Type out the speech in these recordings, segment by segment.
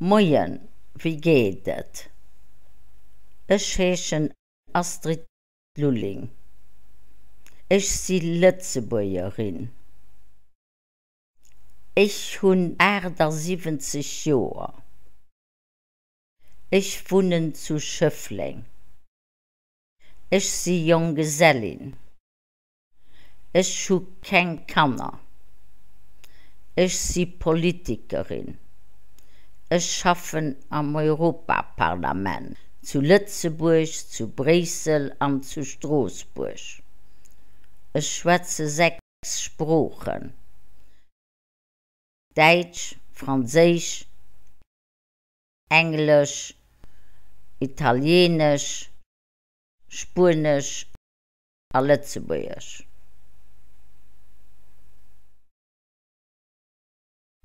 Moien, wéi geet et? Ech heeschen Astrid Lulling. Ech si Lëtzebuergerin. Ech hunn 78 Joer. Ech wunnen zu Schëffleng. Ech si Jonggesellin. Ech hu keng Kanner. Ech si Politikerin. Ech schaffen am Europaparlament, zu Lëtzebuerg, zu Bréissel an zu Stroossbuerg. Ech schwätze 6 Sproochen, Däitsch, Franséisch, Englesch, Italieenesch, Spuenesch a Lëtzebuergesch.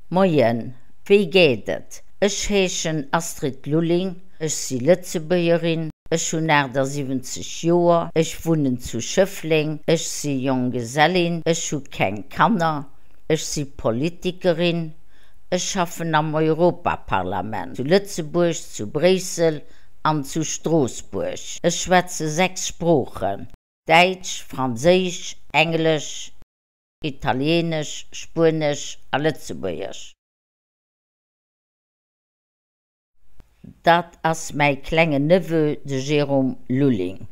Moien, wéi geet et? Ech heeschen Astrid Lulling, ech si Lëtzebuergerin, ech hunn 78 Joer, ech wunnen zu Schëffleng, ech si Jonggesellin, ech hu keng Kanner, ech si Politikerin, ech schaffen am Europaparlament, zu Lëtzebuerg, zu Bréissel an zu Stroossbuerg. Ech schwätze 6 Sproochen, Däitsch, Franséisch, Englesch, Italieenesch, Spuenesch a Lëtzebuergesch. Dat ass mäi klengen Neveu, de Jérôme Lulling.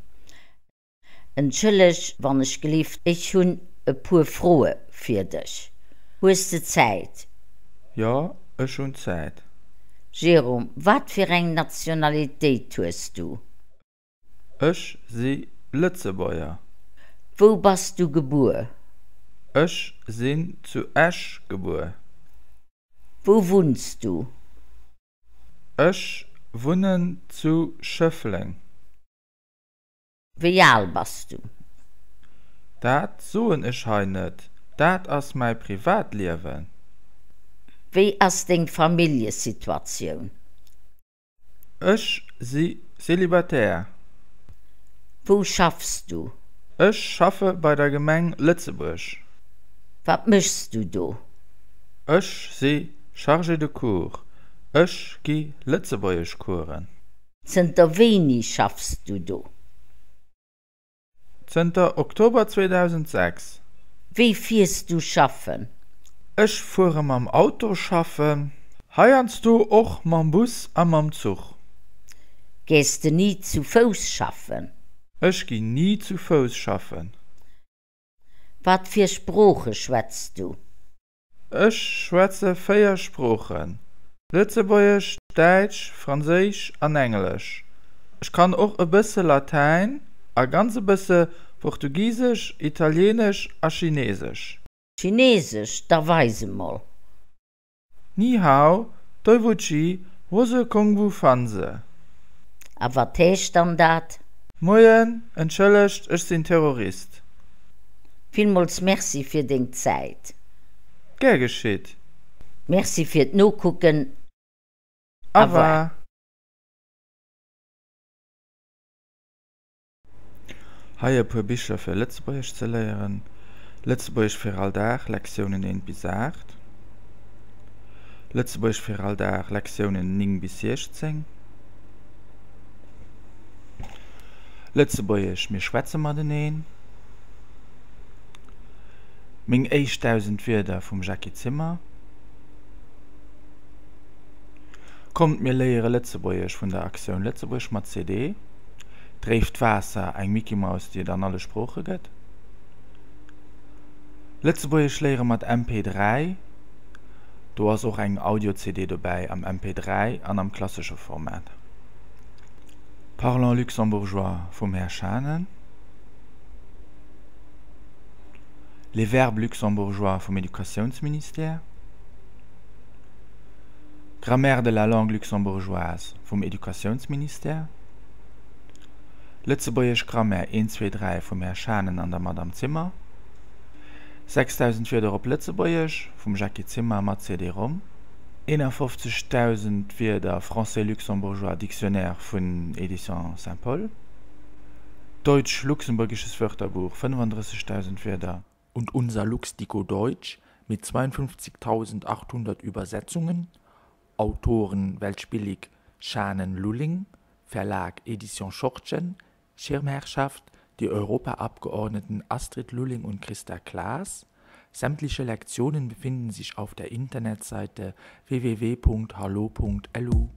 Entschëlleg wann ech gelift, ech hunn e puer Froe fir dech. Hues de Zäit? Jo, ech hunn Zäit. Jérôme, wat fir eng Nationalitéit hues du? Ech si Lëtzebuerger. Wou bass du gebuer? Ech sinn zu Esch gebuer. Wou wunns du? Ech wunnen zu Schëffleng. Wéi al bass du? Dat soen ech hei net, dat ass mäi Privatliewen. Wéi ass deng Familljesituatioun? Ech si Célibataire. Wou schaffs du? Ech schaffe bei der Gemeng Lëtzebuerg. Wat méchs du do? Ech si Chargé de cours, ech gi Lëtzebuergeschcoursen. Zënter wéini schaffs du do? Zënter Oktober 2006. Wéi fiers du schaffen? Ech fuere mam Auto schaffen, heiansdo och mam Bus a mam Zuch. Gees de ni zu Fouss schaffen? Ech ginn ni zu Fouss schaffen. Wat fir Sprooche schwätz du? Ech schwätze 4 Sproochen, Lëtzebuergesch, Däitsch, Franséisch an Englesch. Ech kann och e bësse Latäin a ganz e bësse Portugisesch, Italieenesch a Chinesesch. Chinesesch? Da weis emol. Ni hao, Duiwuqi, wose Kongwu Fanse. A wat heescht dann dat? Moien, entschëllegt, ech sinn Terrorist. Villmools Merci fir deng Zäit. Gär geschitt. Merci fir d'Nokucken. Au revoir. Hei e puer Bicher fir Lëtzebuergesch ze léieren, Lëtzebuergesch fir all Dag, Lektiounen 1 bis 8, Lëtzebuergesch fir all Dag, Lektiounen 9 bis 16, Lëtzebuergesch, mir schwätze mateneen, Meng éischt 1000 Wierder vum Jackie Zimmer, Kommt mir léiere Lëtzebuergesch vun der Actioun Lëtzebuerg mat CD. Dréift Waasser, eng Mickey-Maus, déi et an alle Sprooche gëtt. Lëtzebuergesch léiere mat MP3, do ass och eng Audio-CD dobäi am MP3 an am klassesche Format. Parlons luxembourgeois vum Här Schanen. Les verbes luxembourgeois vum Educatiounsministère. Grammaire de la langue luxembourgeoise vum Educatiounsministère, Lëtzebuergesch Grammaire 1, 2, 3 vum Här Schanen an der Madame Zimmer, 6000 Wierder op Lëtzebuergesch vum Jackie Zimmer mat CD-Rom, 51.000 Wierder Français-luxembourgeois Dictionnaire vun Éditions Saint-Paul, Deutsch-luxemburgisches Wörterbuch 35.000 Wierder. Und unser Luxdico Deutsch mit 52.800 Übersetzungen. Autoren Welschbillig Schanen Lulling, Verlag Edition Schortgen, Schirmherrschaft die Europaabgeordneten Astrid Lulling und Christa Klaas. Sämtliche Lektionen befinden sich auf der Internetseite www.hallo.lu.